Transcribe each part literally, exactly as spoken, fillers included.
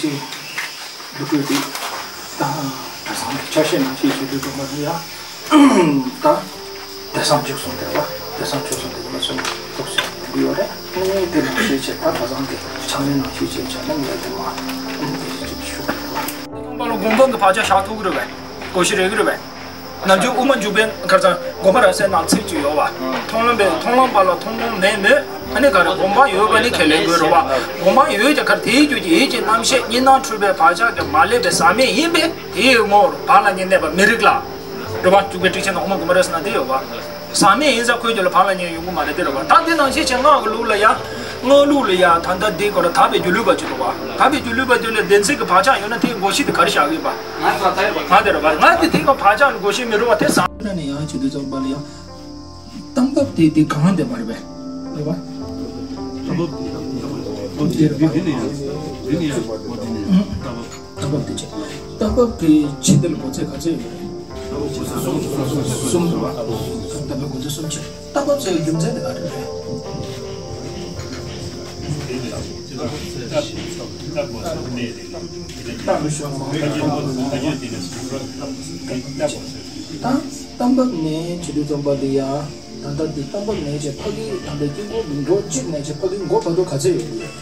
ཅིག་འདུག་དགོས་ཏེ། ད་གྲྭ་ཚང་གི་ཆ་ཤས་ནང་བཞིན་བྱེད་དུས་ཐོག་མ་དེ་ཡང་ད་དེང་སང་བཅུ་གསུམ་དེ་བ་དེང་སང་བཅུ་གསུམ་དེ་ལ་སོན་ཐུགས་སུ་ཡོང་གི་ཡོད་རེད། ངས་དེ་ནང་བཞིན་བྱས་ད་གྲྭ་ཚང་གི་ཕྱག་ལེན་ནང་བཞིན་བྱས་བྱས་ན་ངས་དེ་མ་དེ་ཞིག་ཅིག་ཞུ་གི་རེད་བ། ཁང་པ་ལ་དགོན་ཁང་གི་བག་ཆགས་བཞག་ཐུབ་ཀྱི་རེད་པས། དགོངས་གཞི་རེད་ཀྱི་རེད་པས། ནམ་རྒྱུན་དབུ་མ་འཇུག་པའི་ཁར་ཚང་དགོན་པ་ར་སའི་ནང་ཚིག་ཅིག་ཡོད་བ། མཐོང་ལམ་པའི་མཐོང་ལམ་པ་ལ་མཐོང་སྒོམ་མེད་མོད། ཨ་ནི་ག་རེ་དགོངས་པ་ཡོད་པ་ནི་ཁས་ལེན་དགོས་རེད་བ། དགོངས་པ་ཡོད་ཀྱང་ག་རེ་དེའི་རྒྱུད་ཀྱི་ཡིད་ཀྱི་རྣམ་ཤེས་གཉིས་སྣང་འཁྲུལ་པའི་བག་ཆགས་ཀྱིས་མ་བསླད་པའི་ཟག་མེད་ཡིན་པས་དེའི་ངོར་བག་ལ་ཉལ་གནས་པ་མི་རིགས་ལ། རེད་བ། འཇུག་པའི་ཊིཀ་ཆེན་ནང་དབུ་མ་དགོངས་པ་ར་སའི་ནང་དེ་ཡོད་བ། ཟག་མེད་ཡིན་ཙང་ཁོའི་རྒྱུད་ལ་བག་ལ་ཉལ་ཡོང་གི་མ་རེད་དེ་རེད་བ། ད་དེ་ནང་བཞིན་བྱས་སྔགས་ཀྱི་ལུགས་ལ་ཡང་། སྔགས་ལུགས་ལ་ཡང་ད་ལྟ་འདི་སྐོར་ལ་དག་པའི་སྒྱུ་ལུས་པ་ཅིག་འདུག་བ། དག་པའི་སྒྱུ་ལུས་པ་དེ་ལ་བདེན་འཛིན་གྱི་བག་ཆགས་ཡོད་ན་དེའི་དགོངས་གཞི་དེ་ག་རེ་བཞག་གི་ཡོད་པ། ང་ཚོ་ད་ཡོད་པ་ད་དེ་རེད་བ། ང་དེ་དེ་ག་བག་ཆགས་ལ་དགོངས་གཞི་མི་རུང་བ་དེ་ཟག་ནས་ཡང་བྱེད་དུས་ཙམ་པ་ལ་ཡང་། གཏན་དབབ་དེ་དེ་གང་དེ་མ་རེད་པས། རེད་བ། གཏན་དབབ་དེ་རེད་བ། འདི་ནས་ཡང་འདི་ནས་ཡང་འདི་ནས་ཡང་གཏན་དབབ། རྟ་བབས་དེ་བྱེད། རྟ་བབས་ཀྱི་ཕྱི་དེ་ལ་གོ་ཚད་ག་ཚད་ཡོད་རེད། གསུམ་རེད་བ། རྟ་བབས་གོ་ཚད་གསུམ་བྱེད། རྟ་བབས་ཀྱི་རྒྱུ་མཚན་དེ་ག་རེ་རེད། རྟ་བབས་ཤོག་མ་རྟ་བབས་ནས་བྱེད་དུས་ཙམ་པ་དེ་ཡང་ད་ལྟ་དེ་རྟ་བབས་ནས་བྱས་ཕ་གི་ད་ལྟ་དཀྱིལ་འཁོར་གྱི་འགྲོ་གཅིག་ནས་བྱས་ཕ་གི་མགོ་བར་དུ་ག་ཚད་ཡོད་རེད།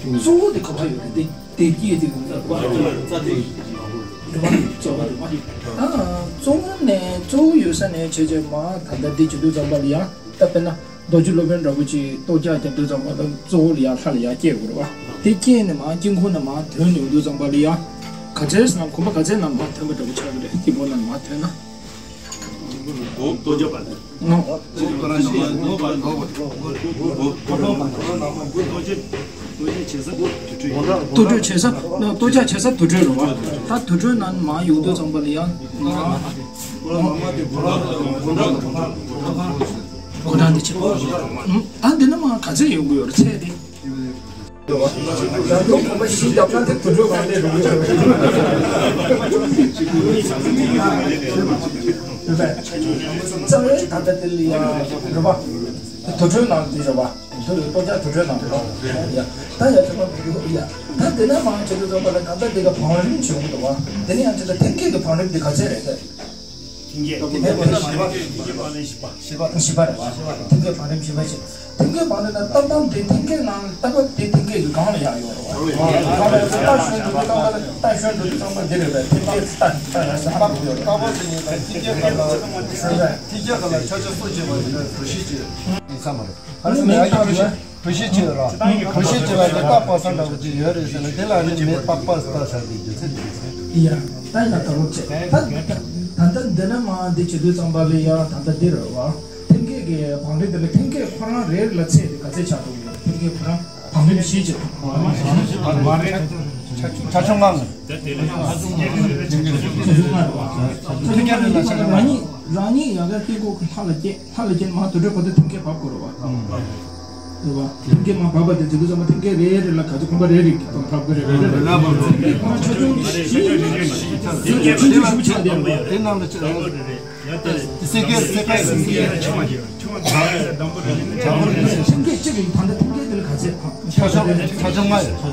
གཙོ་བོ་དེ་ག་པར་ཡོད་རེད། དེ་དེ་སྐྱེས་དེ་ཡོང་ས་རེད་བ། རེད་བ། གཙོ་བོ་རེད་བ། ཨ། གཙོ་བོ་ནས་གཙོ་བོ་ཡོད་ས་ནས་བྱས་བྱས་མ་ད་ལྟ་འདི་བྱེད་དུས་ཙམ་པ་ལ་ཡང་ད་དཔེར་ན། རྡོ་རྗེ་སློབ་དཔོན་འདྲ་པོ་ཅིག་གཏོར་རྒྱག་རྒྱབ་དུས་ཙམ་པ་ལ་གཙོ་བོ་ལ་ཡང་ལྷ་ལ་ཡང་སྐྱེ་དགོས་རེད་བ། དེ་སྐྱེས་ནས་མར་དཀྱིལ་འཁོར་ནས་མར་ཐོན་ཡོང་དུས་ཙམ་པ་ལ་ཡང་། ག་ཚད་ནང་གོམ་པ་ག་ཚད་ནང་མར་ཐོན་པ་འདྲ་པོ་ཆགས་ཀྱི་རེད། དཀྱིལ་འཁོར་ནང་མར་ཐོན་ན། གཏོར་རྒྱག་པ་དང་། ནོ། གཏོར་སྤྲོད་བྱེད་ས། གཏོར་རྒྱག་བྱེད་ས་དུར་ཁྲོད་རེད་བ། ད་དུར་ཁྲོད་ནང་མར་ཡོང་དུས་ཙམ་པ་ལ་ཡང་། སྒོ་འགྲམ་དེ་ཆེ། ད་འདི་ན་མར་ག་ཚད་ཡོང་གི་ཡོད་རེད་ཚད་དེ། རང་ལུགས་གོམ་པ་བཞི་བརྒྱབ་ན་དེ་དུར་ཁྲོད་གང་ལས་རུང་གི་རེད་པས། རྩ་བའི་ད་ལྟ་དེ་ལ་ཡང་རེད་པ། དུར་ཁྲོད་ནང་དེ་རེད་པ། དུར་གཏོར་རྒྱག་དུར་ཁྲོད་ནང་དུ་ཡ། ད་ཡ་ཁྱོད་རང་དུར་ཁྲོད་ཡ། ད་དེ་ནས་མར་བྱེད་དུས་ཙམ་པ་ལ་ད་ལྟ་དེ་ག་བང་རིམ་བྱེད་དགོས་འདུག་བ། དེ་ནས་ཡང་ཅི་ལྟར་ཐེམ་སྐས་ཀྱི་བང་རིམ་དེ་ག་ཚད་རེད་ཟེར། ཐེམ་སྐས་བང་རིམ་བཞི་པ་བཞི་པ་བཞི་པ་རེད་བ། ཐེམ་སྐས་བང་རིམ་བཞི་པ་བཞི། ཐེམ་སྐས་བང་རིམ་ལ་རྟ་བབས་དེ་ཐེམ་སྐས་ནང་རྟ་བབས་དེ་ཐེམ་སྐས་ཀྱི་སྒང་ལ་ཡང་ཡོད་རེད་བ། སྒང་ལ་ཡང་རྟ་ཞོན་འགྲོ་དུས་ཙམ་པ་ལ་རྟ་ཞོན་འགྲོ་དུས་ཙམ་པ་འདི་རེད་པས། ཐེམ་སྐས་རྟ་རྟ་ཡང་ས་རྟ་བབས་ཡོད་རེད། རྟ་བབས་དེ་ཡིན་ན་ཐེམ་སྐས་སྒང་ལ་ཞོན་པས། ཐེམ་སྐས་སྒང་ལ་ཆ་ཆ་སོ་བྱེད་པ་ཡིན་ན་གྲུ་བཞི་བྱེད། ཡིན་ས་མ་རེད། ཨ་ནི་མེད་ཀྱང་གྲུ་བཞི་བྱེད་ར། གྲུ་བཞི་བྱེད་ལ་དེ་རྟ་བབས་ས་འདྲ་བོ་ཅིག་ཡོད་རེད་ཟེར་ན་དེ་ལ་ཨ་ནི་མེད་པ་པ་ས་ས་དེ་རྒྱུ་མཚན་དེ་རེད་ཟེར། ཡ། ད་ཡ་ད་ལོ་བྱེད། ད་ད་ད་འདི་ན་མར་འདི་བྱེད་དུས་ཙམ་པ་ལ་ཡ་ད་ལྟ་འདི་རེད་བ། ཐེམ་སྐས་ཀྱི་བང་རིམ་དེ་ལ་ཐེམ་སྐས་ཁོ་རང་རེ་རེ་ལ་ཚད་དེ་ག་ཚད་ཆགས་འགྲོ་གི་ཡོད། ཐེམ་སྐས་ཁོ་རང་བང་རིམ་བཞི་བྱེད། ཆ་ཆུང་ལྔ་ལ། ཆ་ཆུང་ལྔ་རེད་བ། ཐེམ་སྐས་རེ་ལ་ཆ་ཆུང་ལྔ། རང་ཉིད་རང་ཉིད་ཡ་ག་སྐྱེ་སྒོ་གི་ལྷ་ལ་སྐྱེ། ལྷ་ལ་སྐྱེ་མར་དུར་ཁྲོད་བར་དུ་ཐེམ་སྐས་བབས་དགོས་རེད་བ། རེད་བ། ཐེམ་སྐས་མར་བབས་པ་དེ་བྱེད་དུས་ཙམ་པ་ཐེམ་སྐས་རེ་རེ་ལ་ག་ཚོད་གོམ་པ་རེ་རེ་གཏོང་ཐབས་ཀྱི་རེད། རེ་རེ་ལ་བབས་ཆ་ཆུང་བཞི་ཆུང་ཆུང་ཞིག་ཆགས་འདུག་དེ་ནང་ལ་ཆ་སེ་ཀེ་སེ་ཀེ་སེ་ཀེ་ཆུང་བ་ཆེ་བ་ཆེ་བ་ཆེ་བ་ཆེ་བ་ཆེ་བ་ཆེ་བ། ཐེམ་སྐས་ཐེམ་སྐས་ཐེམ་སྐས་ཆུང་བ་ཆེ་བ་ཆེ་བ། ཐེམ་སྐས་གཅིག་གི་ད་ལྟ་ཐེམ་སྐས་དེ་ལ་ག་ཚད་ཕ། ཆ་ཆུང་ཆ་ཆུང་ལྔ་ཡོད།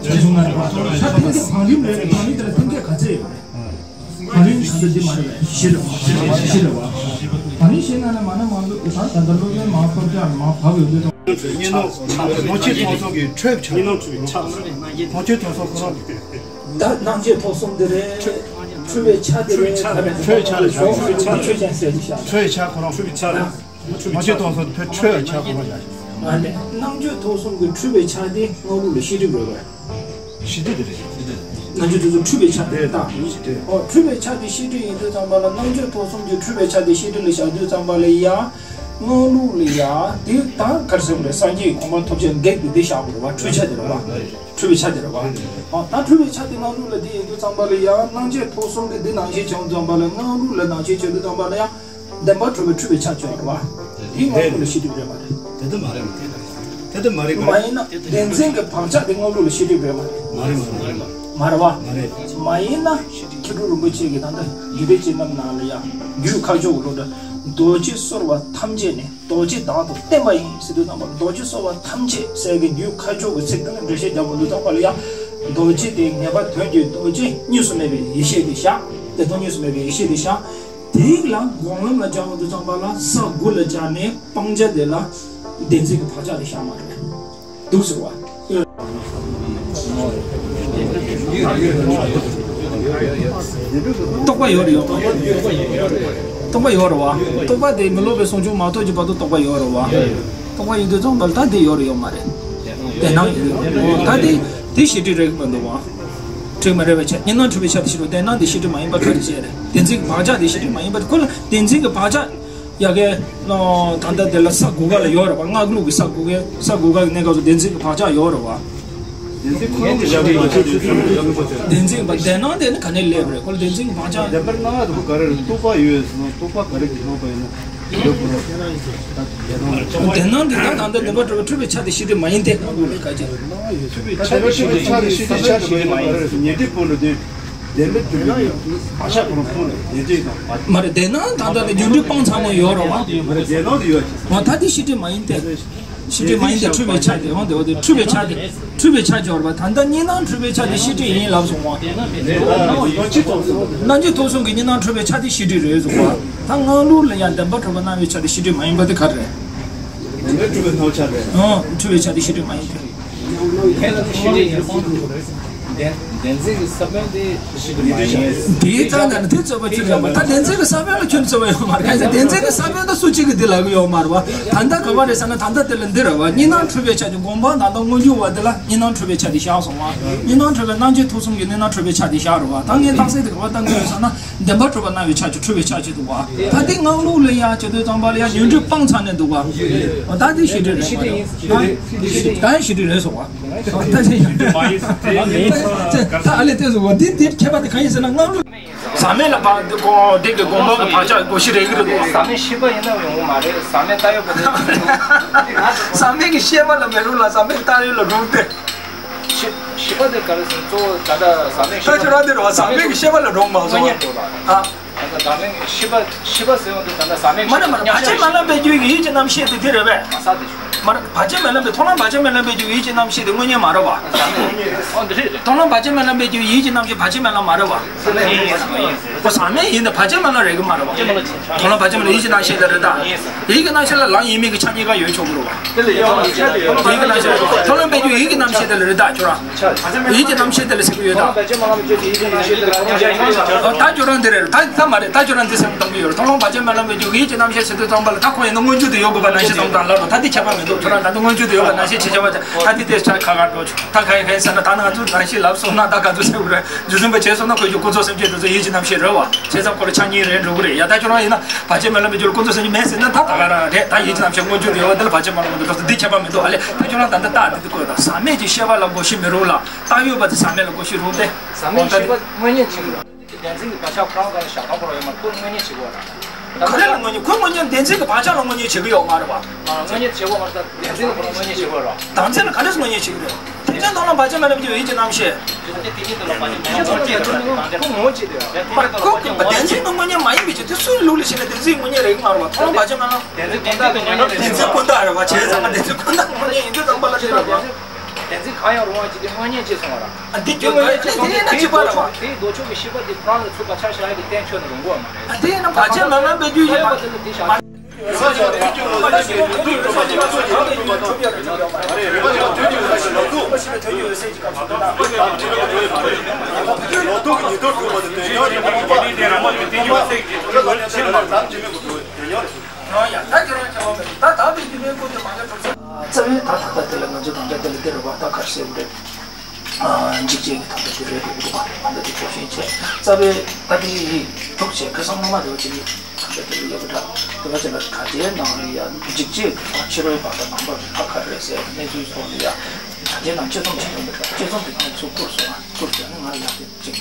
ཆ་ཆུང་ལྔ་ཡོད། ད་ཐེམ་སྐས་བང་རིམ་རེ་རེ་བང་རིམ་དེ་ལ་ཐེམ་སྐས་ག་ཚད་ཡོད་རེད། བང་རིམ་ད་ལྟ་འདི་མ་རེད་པས། བཞི་རེད་བ། བཞི་རེད་བ། བང་རིམ་བཞི་ནང་ནས་མ་ན་མང་ལུགས་ད་ད་ལྟ་སློབ་དཔོན་མ་གཏོར་རྒྱག་མ་བབས་ཡོད་དུས། གཉིས་སྣང་ལོངས་སྤྱོད་མཐོང་གསུམ་གྱི་འཕྲོས་བྱ། གཉིས་སྣང་འཕྲོས་བྱ། ལོངས་སྤྱོད་མཐོང་གསུམ་ཁོ་རང་། ད་སྣང་མཆེད་མཐོང་གསུམ་འདི་རེད། འཕྲོས་པའི་ཆ་འདི་རེད། འཕྲོས་པའི་ཆ་ལ་བྱ། འཕྲོས་པའི་ཆ་ཅན་ཟེར་གྱི་བྱ། འཕྲོས་པའི་ཆ་ཁོ་རང་། འཕྲོས་པའི་ཆ་རེད། ལོངས་སྤྱོད་མཐོང་གསུམ་འཕྲོས་འཕྲོས་པའི་ཆ་ཁོ་རང་བྱ། ཨ་ནི་སྣང་མཆེད་མཐོང་གསུམ་གྱི་འཕྲོས་པའི་ཆ་དེ་སྔགས་ལུགས་ལ་ཤེས་སྒྲིབ་རེད་པས། ཤེས་སྒྲིབ་དེ་རེད། སྣང་མཆེད་མཐོང་གསུམ་འཕྲོས་པའི་ཆ་དེ་རེད་ད། ཨོ་འཕྲོས་པའི་ཆ་དེ་ཤེས་སྒྲིབ་ཡིན་དུས་ཙམ་པ་ལ་སྣང་མཆེད་མཐོང་གསུམ་གྱི་འཕྲོས་པའི་ཆ་དེ་ཤེས་སྒྲིབ་ལ་བཞག་དུས་ཙམ་པ་ལ་ཡ། སྔགས་ལུགས་ལ་ཡ་དེ་ད་ག་རེ་ཟེར་དགོས་རེད། སངས་རྒྱས་ཀྱི་གོ་འཕང་ཐོབ་བྱེད་གེགས་དེ་དེ་བཞག་དགོས་རེད་བ། འཕྲོས་ཆ་དེ་རེད་བ། འཕྲོས་པའི་ཆ་དེ་རེད་བ། ཨ་ད་འཕྲོས་པའི་ཆ་དེ་སྔགས་ལུགས་ལ་དེ་ཡིན་དུས་ཙམ་པ་ལ་ཡ་སྣང་མཆེད་མཐོང་གསུམ་གྱི་དེ་ནང་བཞིན་བྱུང་ཙམ་པ་ལ་སྔགས་ལུགས་ལ་ནང་བཞིན་བྱུང་དུས་ཙམ་པ་ལ་ཡ། བདེན་པར་གྲུབ་པའི་འཕྲོས་པའི་ཆ་ཅིག་ཡོད་རེད་བ། དེ་སྔགས་ལུགས་ལ་ཤེས་སྒྲིབ་རེད་མ་རེད། དེ་ལྟ་མ་རེད་མ། དེ་ལྟ་མ་རེད། མ་ཡིན་ན་བདེན་འཛིན་གྱི་བག་ཆགས་དེ་སྔགས་ལུགས་ལ་ཤེས་སྒྲིབ་རེད་མ་རེད། མ་རེད་མ་རེད་མ་རེད། མ་རེད་བ། མ་རེད། མ་ཡིན་ན། ཆོས་དྲུག་རིན་པོ་ཆེ་གི་ད་ལྟ་རྒྱུད་སྡེ་བཅུ་རྣམས་ནང་ལ་ཡང་རྒྱུད་ཁ་ཕྱོགས་ཀྱི་སློབ་གྲྭ། རྡོ་རྗེ་གསོར་བ་ཐམས་ཅད་ནི་རྡོ་རྗེ་བདག་ཏུ་བསྟན་པ་ཡིན་ཟེར་དུས་ཙམ་པ་རྡོ་རྗེ་གསོར་བ་ཐམས་ཅད་ཟེར་གི་རྒྱུད་ཁ་ཕྱོགས་ཀྱི་ཚིག་དེ་ལ་འགྲེལ་བཤད་རྒྱག་པ་དུས་ཙམ་པ་ལ་ཡང་རྡོ་རྗེ་དེ་ངེས་པ་དོན་གྱི་རྡོ་རྗེ་གཉིས་སུ་མེད་པའི་ཡེ་ཤེས་དེ་བཞག་དེ་དོན་གཉིས་སུ་མེད་པའི་ཡེ་ཤེས་དེ་བཞག་དེ་ལ་སྒོམ་ལམ་ལ་སྦྱར་བ་དུས་ཙམ་པ་ལ་ས་དགུ་ལ་སྦྱར་ནས་སྤང་བྱ་དེ་ལ་བདེན་འཛིན་གྱི་བག་ཆགས་དེ་བཞག་མ་རེད། འདུག་ཟེར་བ། རྟོགས་པ་ཡོད་རེད་ཡོད་མ་རེད། རྟོགས་པ་ཡོད་རེད་བ། རྟོགས་པ་དེ་མི་སློབ་པའི་ཟུང་འཇུག་མ་ཐོབ་ཀྱི་བར་དུ་རྟོགས་པ་ཡོད་རེད་བ། རྟོགས་པ་ཡིན་དུས་ཙམ་པ་ལ་ད་དེ་ཡོད་རེད་ཡོད་མ་རེད། དེ་སྣང་ཡིན་དུས་ད་དེ་དེ་ཤེས་སྒྲིབ་རེད་མི་འདུག་བ། སྒྲིབ་མ་རེད་པའི་ཆ་གཉིས་སྣང་འཁྲུལ་པའི་ཆ་དེ་ཤེས་རུང་དེ་སྣང་དེ་ཤེས་སྒྲིབ་མ་ཡིན་པ་ག་རེ་བྱས་རེད། བདེན་འཛིན་གྱི་བག་ཆགས་དེ་ཤེས་སྒྲིབ་མ་ཡིན་པ་དེ་ཁོ་ལ་བདེན་འཛིན་གྱི་བག་ཆགས། ཡ་གི། ད་ལྟ་དེ་ལ་ས་དགུ་ཀ་ལ་ཡོད་རེད་བ། སྔགས་ལུགས་ཀྱི་ས་དགུ་ཀའི་ས་དགུ་ཀ་གི་གནས་སྐབས་སུ་བདེན་འཛིན་གྱི་བག་ཆགས་ཡོད་རེད་བ། བདེན་འཛིན་ཁོ་རང་གི་ཡ་གི་ཡོད་ཆོག་ཆོག་ཆོག་ཡོད་ཆོག་བདེན་འཛིན་པ་བདེན་སྣང་དེ་ནི་ག་ནས་སླེབས་རེད། ཁོ་ལ་བདེན་འཛིན་གྱི་བག་ཆགས། བདེན་པར་སྣང་བ་དེ་ཁོ་ག་རེ་རེད། རྟོག་པ་ཡོད་ཟེར་ན་རྟོག་པ་ག་རེ་གི་སྣང་བ་ཡིན་ན་ཡོད་དགོས་རེད། ད་བདེན་སྣང་། བདེན་སྣང་དེ་ད་ད་ལྟ་བདེན་པ་གྲུབ་པའི་འཁྲུལ་པའི་ཆ་དེ་ཤེས་སྒྲིབ་མ་ཡིན་ཏེ། སྔགས་ལུགས་ལ་ག་རེ་བྱས་རེད། འཁྲུལ་པའི་ཆ་དེ་ཤེས་སྒྲིབ་ཆ་དེ་ཤེས་སྒྲིབ་ཆ་ཞིག་ཡིན་ན་ག་རེ་རེད། ཉན་ཐོས་པོ་ལ་དེ། བདེན་པའི་སྒྲུབ་པའི་བག་ཆགས་ཁོ་རང་སྤོང་ནས་བདེན་འཛིན་དང་བག་མ་རེད། བདེན་སྣང་ད་ལྟ་ནི་རྒྱུ་འབྲས་སྤངས་ཚར་ནས་ཡོད་རེད་བ། མ་རེད། བདེན་སྣང་དེ་ཡོད་ཀྱི། འོ་ད་དེ་ཤེས་སྒྲིབ་མ་ཡིན་ཏེ། ཤེས་སྒྲིབ་མ་ཡིན་ཏེ་འཁྲུལ་པའི་ཆ་དེ། འོ་དེ་འོ་དེ་འཁྲུལ་པའི་ཆ་དེ། འཁྲུལ་པའི་ཆ་སྦྱོར་བ་ད་ལྟ་གཉིས་སྣང་འཁྲུལ་པའི་ཆ་དེ་ཤེས་སྒྲིབ་ཡིན་ལབ་སོང་བ། སྣང་མཆེད་ཐོབ་གསུམ་གྱི་གཉིས་སྣང་འཁྲུལ་པའི་ཆ་དེ་ཤེས་སྒྲིབ་རེད་སོང་བ། ད་སྔགས་ལུགས་ལ་ཡང་བདེན་པ་གྲུབ་པ་སྣང་བའི་ཆ་དེ་ཤེས་སྒྲིབ་མ་ཡིན་པ་དེ་ག་རེ་རེད། བདེན་པའི་སྒྲུབ་པའི་སྣང་ཆ་རེད། འོ་འཁྲུལ་པའི་ཆ་དེ་ཤེས་སྒྲིབ་མ་ཡིན་ཏེ། བདེན་བདེན་འཛིན་གྱི་ས་བོན་དེ་ཤེས་སྒྲིབ་མ་ཡིན། དེའི་རྩ་ནས་ནི་དེ་རྩོད་པ་ཅི་ཡོད་མ་རེད། ད་བདེན་འཛིན་གྱི་ས་བོན་ལ་ཁྱོད་རྩོད་པ་ཡོད་མ་རེད། བདེན་འཛིན་གྱི་ས་བོན་ད་སུ་གཅིག་གིས་འདི་ལབ་ཀྱི་ཡོད་མ་རེད་བ། ད་ལྟ་ག་བ་རེད་ཟེར་ན་ད་ལྟ་དེ་ལ་འདི་རེད་བ། གཉིས་སྣང་འཁྲུལ་པའི་ཆ་གྱི་སྒོམ་སྤང་ད་ལྟ་སྔོན་འཇུག་བ་དེ་ལ་གཉིས་སྣང་འཁྲུལ་པའི་ཆ་དེ་བཞག་སོང་བ། གཉིས་སྣང་འཁྲུལ་པའི་སྣང་མཆེད་ཐོབ་གསུམ་གྱི་གཉིས་སྣང་འཁྲུལ་པའི་ཆ་དེ་བཞག་རེད་བ། ད་ངས་རྟགས་གསལ་དེ་ག་བ་བཏང་གི་ཡོད་ཟེར་ན། བདེན་པ་གྲུབ་པ་སྣང་བའི་ཆ་གཅིག་འཁྲུལ་པའི་ཆ་གཅིག་འདུག་བ། ད་དེ་སྔགས་ལུགས་ལ་ཡང་བྱེད་དུས་ཙམ་པ་ལ་ཡང་ཉོན་སྒྲིབ་སྤངས་ཚར་ནས་འདུག་བ། ད་དེ་ཤེས་སྒྲིབ་རེད་མ་རེད། ད་ཡང་ཤེས་སྒྲིབ་རེད་སོང་བ། ད་དེ་ཡང་ད་ཨ་ལས་བལྟས་སོང་བ། འདི་འདིར་ཁྱད་པར་དེ་གང་ཡིན་ཟེར་ན་སྔགས་ལུགས། ཟག་མེད་ལ་བ་འདི་གོ་འདི་གི་སྒོམ་པ་གི་བག་ཆགས་གོ་ཤི་རེ་གི་རེད་འདུག་ཟག་མེད་ཤེས་པ་ཡིན་ན་ཡོང་གི་མ་རེད། ཟག་མེད་ལྟ་ཡོད་པ་དེ། ཟག་མེད་ཀྱི་ཤེས་པ་ལ་མི་རུང་ལ་ཟག་མེད་ལྟ་ཡོད་ལ་རུང་སྟེ། ཤེས་ཤེས་པ་དེ་ག་རེ་ཟེར་ན་གཙོ་བོ་ད་ལྟ་ཟག་མེད་ད་ཁྱོད་རང་འདི་རེད་བ། ཟག་མེད་ཀྱི་ཤེས་པ་ལ་རུང་མ་སོང་བ། ཨ། ད་ལྟ་ཟག་མེད་ཤེས་པ་ཤེས་པ་ཟེར་བ་འདི་ད་ལྟ་ཟག་མེད་མ་རེད་མ་རེད། བར་ཆད་སྨོན་ལམ་པའི་རྒྱུ་ཡི་ཡིད་ཀྱི་རྣམ་ཤེས་དེ་དེ་རེད་པས། མ་ས་དེ་ཞུ། མ་རེད། བར་ཆད་སྨོན་ལམ་པའི་མཐོང་ལམ་བར་ཆད་སྨོན་ལམ་པའི་རྒྱུ་ཡི་ཡིད་ཀྱི་རྣམ་ཤེས་དེ་དངོས་གཉེན་མ་རེད་བ། ཨོ་འདི་རེད་རེད། མཐོང་ལམ་བར་ཆད་སྨོན་ལམ་པའི་རྒྱུ་ཡི་ཡིད་ཀྱི་རྣམ་ཤེས་བར་ཆད་སྨོན་ལམ་མ་རེད་བ། ཁོ་ཟག་མེད་ཡིན་ད་བར་ཆད་སྨོན་ལམ་རེད་གི་མ་རེད་བ། མཐོང་ལམ་བར་ཆད་སྨོན་ལམ་ཡིད་ཀྱི་རྣམ་ཤེས་དེ་རེད་ད། ཡིད་ཀྱི་རྣམ་ཤེས་ལ་ལམ་ཡིན་མིན་གྱི་ཆ་གཉིས་ཀ་ཡོད་ཆོག་གི་རེད་བ། ཡིད་ཀྱི་རྣམ་ཤེས་མཐོང་ལམ་པའི་རྒྱུ་ཡིད་ཀྱི་རྣམ་ཤེས་དེ་ལ་རེད་ད་ཁྱོད་རང་། ཡིད་ཀྱི་རྣམ་ཤེས་དེ་ལ་ཟེར་གི་ཡོད་ད། ད་ཁྱོད་རང་འདི་རེད། ད་ད་མ་རེད། ད་ཁྱོད་རང་འདི་སེམས་གཏོང་གི་ཡོད་རེད། མཐོང་ལམ་བར་ཆད་སྨོན་ལམ་པའི་རྒྱུ་ཡིད་ཀྱི་རྣམ་ཤེས་ཟེར་དུས་ཙམ་པ་ལ་ད་ཁོ་ཡིན་ན་མངོན་གྱུར་དུ་ཡོད་དགོས་པ་ནང་བཞིན་གཏོང་དང་ལབ་རོ། ད་འདི་ཁྱད་པར་མི་འདུག་ཁྱོད་རང་ད་འདི་མངོན་གྱུར་དུ་ཡོད་པ་ནང་བཞིན་བྱེད་བྱ་བ་ད་འདི་དེ་ཆ་ཁ་ཁ་འགྲོ་ཆོག་ད་ག་ཡིན་ག་ཡིན་ཟེར་ན་ད་ནང་ཚུར་ནང་བཞིན་ལབ་སོང་ན་ད་ག་ཚོད་ཟེར་དགོས་རེད། རྒྱུ་མཚན་པ་བྱས་སོང་ན་ཁོ་ཚོ་ཀུན་རྫོབ་སེམས་བསྐྱེད་དེ་ཚོ་ཡིད་ཀྱི་རྣམ་ཤེས་རེད་བ། བྱས་ཙང་ཁོ་ལ་ཆ་གཉིས་རེད་འགྲོ་གི་རེད་ཡ། ད་ཁྱོད་རང་ཡིན་ན་བར་ཆད་སྨོན་ལམ་པའི་རྒྱུ་ལ་ཀུན་རྫོབ་སེམས་བསྐྱེད་མེད་ཟེར་ན་ད་ད་ག་རང་རེད། ད་ཡིད་ཀྱི་རྣམ་ཤེས་མངོན་གྱུར་དུ་ཡོད་པ་འདི་ལ་བར་ཆད་སྨོན་ལམ་པ་འདི་འདྲ་སོ་འདི་ཁྱད་པར་མི་འདུག་ཨ་ལས་ད་ཁྱོད་རང་ད་ལྟ་རྟགས་འདི་འདི་བཀོད་དང་ཟག་མེད་ཀྱི་ཤེས་པ་ལ་གོ་ཤེས་མི་རུང་ལ། བཏང་ཡོད་པ་དེ་ཟག་མེད་ལ་གོ་ཤེས་རུང་སྟེ། ཟག་མེད་ཤེས་པ་དངོས་གཉེན་བྱེད་ཀྱི་རེད། བདེན་འཛིན་གྱི་བག་ཆགས་ཁོ་རང་ག་ལ་བཞག་སྟངས་ཁོ་རང་ཡོད་མ་རེད། ཁོ་དངོས་གཉེན་བྱེད་ཀྱི་ཡོད་རེད། ག་རེ་ལ་དངོས་གཉེན། ཁོ་དངོས་གཉེན་བདེན་འཛིན་གྱི་བག་ཆགས་ལ་དངོས་གཉེན་བྱེད་ཀྱི་ཡོད་མ་རེད་བ། དངོས་གཉེན་བྱེད་ཀྱི་ཡོད་མ་རེད། ད་བདེན་འཛིན་ལ་ག་འདྲ་སེ་དངོས་གཉེན་བྱེད་ཀྱི་རེད། ཐེག་ཆེན་མཐོང་ལམ་བག་ཆགས་སྨོན་ལམ་གྱི་ཡིད་ཀྱི་རྣམ་ཤེས། ཁོ་ངོ་བོ་གཅིག་དེ་རེད། ཁོ་བདེན་འཛིན་གྱི་དངོས་གཉེན་མ་ཡིན་པའི་ཕྱིར་དེ་སུའི་ལུགས་ལ་བྱས་ན་བདེན་འཛིན་དངོས་གཉེན་རེད་ཀྱི་མ་རེད་བ། མཐོང་ལམ་བག་ཆགས་སྨོན་ལམ། བདེན་འཛིན་དངོས་གཉེན་མ་ཡིན་པའི་ཕྱིར་དེ་སུའི་ལུགས་ལ་བྱས་ན་བདེན་འཛིན་དངོས་གཉེན་རེད་ཀྱི་མ་རེད་བ། མཐོང་ལམ་བག་ཆགས་སྨོན་ལམ། བདེན་འཛིན་ཀུན་བཏགས་དངོས་གཉེན་རེད། བདེན་འཛིན་ཀུན་བཏགས་རེད་བ། བྱས་ཙང་བདེན་འཛིན་ཀུན་བཏགས་དངོས་གཉེན་ཡིན་དུས་ཙམ་པ་ལ་དེ་རེད་བ། བདེན་འཛིན་གང་ཡང་རུང་བ་ཅིག་དེ་དངོས་གཉེན་བྱས་སོང་བ་ར། ཨ་འདི་ཁྱོད་ཀྱི་དངོས་གཉེན་བྱས་སོང་དེ་དེ་ལྡོག་ཕྱོགས་དེའི་ལྡོག་ཕྱོགས་ཀྱི་ཤེས་པ་དེ་ཁོ་རང་ལ་ཚུར་བག་ཆགས་བཞག་ཡ་གི་རྟེན་ཁྱོན་ནས་རུང་གི་ཡོད་མ་རེད། ཨ་དེ་ཡིན་ན་བག་ཆགས་སྨོན་ལམ་པའི་རྒྱུ་ཡིན་པ། ཨ་དེ་ཡིན་ན་བག་ཆགས་སྨོན་ལམ་པའི་རྒྱུ་ཡིན་པ། ལོག་རྟོག་གི་ཉིས་སྟོང་དྲུག་པ་དེ་དོན་སྙིང་རེད། ལོག་རྟོག་གི་ཉིས་སྟོང་དྲུག་པ་དེ་དོན་སྙིང་རེད། ལོག་རྟོག་གི་ཉིས་སྟོང་དྲུག་པ་དེ་དོན་སྙིང་རེད། ཡང་ཡང་ད་ཁྱེད་རང་ཁྱེད་རང་མེད། ད་ད་བའི་རྒྱུ་མའི་སྐུ་དེ་མ་ལས་གྲུབ་ཚར། རྩ་བའི་ད་ད་ལྟ་དེ་ལ་ང་ཚོ་དམ་བཅའ་དེ་ལ་དེ་རུ་བ་ད་གར་སེ་བུ་རེད། འཇིགས་བྱེད་ཀྱི་དམ་བཅའ་དེ་རེད་འདུག་གོ། དམ་བཅའ་དེ་ཕྱོགས་ཞེན་བྱས། རྩ་བའི་ད་དེ་ཡི་ཐུག་བྱས་ཁ་སང་སྔོན་མ་དེ་བ་དེ་ནི་དམ་བཅའ་དེ་ལ་ཡོད་པ་འདྲ། དེ་བ་དེ་ལ་ག་བྱས་ནང་ལ་ཡ་འཇིགས་བྱེད་ཀྱི་ཕྱི་རོལ་བ་དང་ནང་པ་ཁ་ཁ་རེད་ཟེར་གནས་ཚུལ་ཐོག་ནས་ཡ་ག་བྱས་ནང་དཔྱད་རྩོམ་བྱས་ཡོད་པ་འདྲ། དཔྱད་རྩོམ་དེ་ནང་ཚུར་བསྐུར་སོང་ང་བསྐུར་བྱས་ན་ང་ཡང་དེ་ཅིག་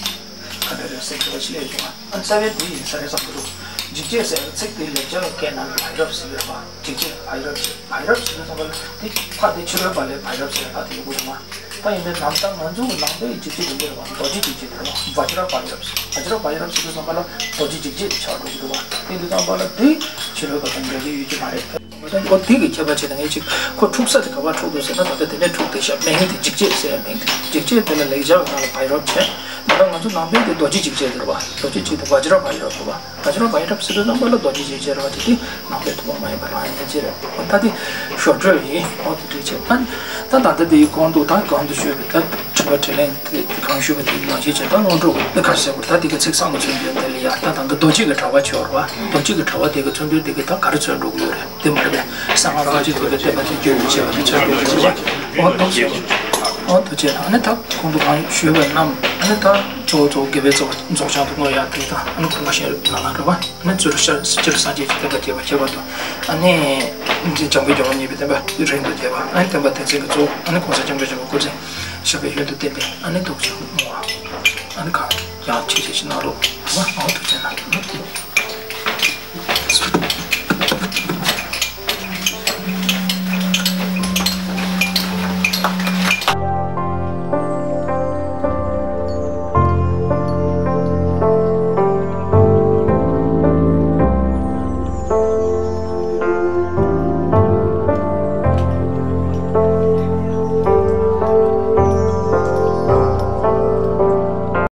ཁ་བྲལ་རེད་ཟེར་གྱི་བ་ཞིག་ལས་བྱུང་བ། ཨ་རྩ་བའི་དེ་ཡིན་ས་རེད་བསམ་གྱི་འདུག་འཇིགས་བྱེད་ཟེར་ཚིག་དེ་ལེགས་སྦྱར་སྐད་ནང་གི་བྷའི་རབ་ཟེར་གྱི་རེད་བ། འཇིགས་བྱེད་བྷའི་རབ་ཟེར། བྷའི་རབ་ཟེར་ན་ཚང་མ་དེ་ཕ་དེ་ཕྱི་རོལ་པ་ལས་བྷའི་རབ་ཟེར་ཡ་ད་དེ་ཡོད་དགོས་བྱུང་བ། ད་ཡིན་ནའི་ནང་ད་ང་ཚོ་ནང་པའི་འཇིགས་བྱེད་དེ་འདི་རེད་བ། རྡོ་རྗེ་འཇིགས་བྱེད་དེ་རེད་བ། བཛྲ་བྷ་ཡི་རབ་ཟེར། བཛྲ་བྷ་ཡི་རབ་ཟེར་དུས་ཙམ་པ་ལ་རྡོ་རྗེ་འཇིགས་བྱེད་ཆགས་འགྲོ་གི་འདུག་བ། དེ་འདི་ཙམ་པ་ལ་དེ་ཕྱི་རོལ་པ་དང་འགལ་གྱི་ཡོད་ཀྱི་མ་རེད། ད་ཁོ་དེ་གི་ཁྱད་པར་བྱས་ན་ངས་ཅིག་ཁོ་འཁྲུག་ས་དེ་ག་པར་འཁྲུག་འདུག་ཟེར་ན། ད་ལྟ་དེ་ནས་འཁྲུག་བསྡད་ཤག་མིང་དེ་འཇིགས་བྱེད་ཟེར་མིང་དེ། འཇིགས་བྱེད་དེ་ལ་ལེགས་སྦྱར་ནང་ལ་བྷ་ཡི་རབ་བྱས། ད་ལྟ་ང་ཚོ་ནང་པའི་དེ་རྡོ་རྗེ་འཇིགས་བྱེད་དེ་རེད་བ། རྡོ་རྗེ་འཇིགས་བྱེད་དེ་བཛྲ་བྷ་ཡི་རབ་རེད་བ། བཛྲ་བྷ་ཡི་རབ་ཟེར་དུས་ཙམ་པ་ལ་རྡོ་རྗེ་འཇིགས་བྱེད་རེད་བ། དེ་དེ་ནང་པའི་ཐུན་མོང་མ་ཡིན་པ་རང་ཡིན་ཅི་རེད། ད་དེ་ཞོར་འཕྲོས་ཡིན། འོ་དེ་འདྲ་བྱས། ད་ད་ད་ལྟ་དེ་ཡི་གོང་དུ་ད་གོང་དུ་ཞུས་པའི་ད་དྲི་བ་དྲིས་ལན་དེ་གང་ཞུས་པ་དེ་ནང་བཞིན་བྱས། ད་སྔོན་འགྲོ་གི་ད་ག་རེ་ཟེར་དགོས། ད་དེ་གི་ཚིག་བཟང་གི་མཚོན་དོན་དེ་ལ་ཡ། ད་ད་ལྟ་རྡོ་རྗེ་གི་དྲ་བ་ཆོད་རེད་བ། རྡོ་རྗེ་གི་དྲ་བ་དེ་གི་མཚོན་དོན་དེ་གི་ད་ག་རེ་མཚོན་འགྲོ་གི་ཡོད་རེད། དེ་མ་རེད་པས། གསང་སྔགས་རྡོ་རྗེ་ཐེག་པའི་བསྟན་པ་དེ་རྒྱུད་ལ་བྱས་པ་དེ་མཚོན་འགྲོ་གི་ཡོད་རེད། འོ་དེ་བྱས། འོ་དེ་བྱས། ཨ་ནི་ད་གོང་དུ་གང་ཞུས་པ་རྣམས། ཨ་ནི་ད་གཙོ་བོ་གཙོ་བོ་དགེ་བའི་རྩ་བ་རྫོགས་བྱང་དུ་བསྔོ་ཡག་དེ་དང་། ཨ་ནི་གོང་མ་བཤད་ལ་ལ་རེད་བ། ཨ་ནི་སྤྱིར་སྤྱིར་སངས་རྒྱས་ཀྱི་བསྟན་པ་རྒྱས་པ་ཁྱད་པར་དུ། ཨ་ནི་འཇམ་མགོན་རྒྱལ་བ་གཉིས་པའི་བསྟན་པ་རིང་དུ་གྱེས་པ། ཨ་ནི་བསྟན་པ་བསྟན་འཛིན་གྱི་གཙོ་བོ། ཨ་ནི་གོང་ས་སྐྱབས་མགོན་ཆེན་པོ་སྐུ་ཚེ་ཞབས་པད་ཡུན་དུ་བརྟན་པའི། ཨ་ནི་ཐུགས་རྗེ་བསྔོ་བ། ཨ་ནི་གང་ཡག་ཆེ་ཆེ་ཞིག་གནང་རོགས། ཨ་ནི་ཐུགས་རྗེ་གནང་།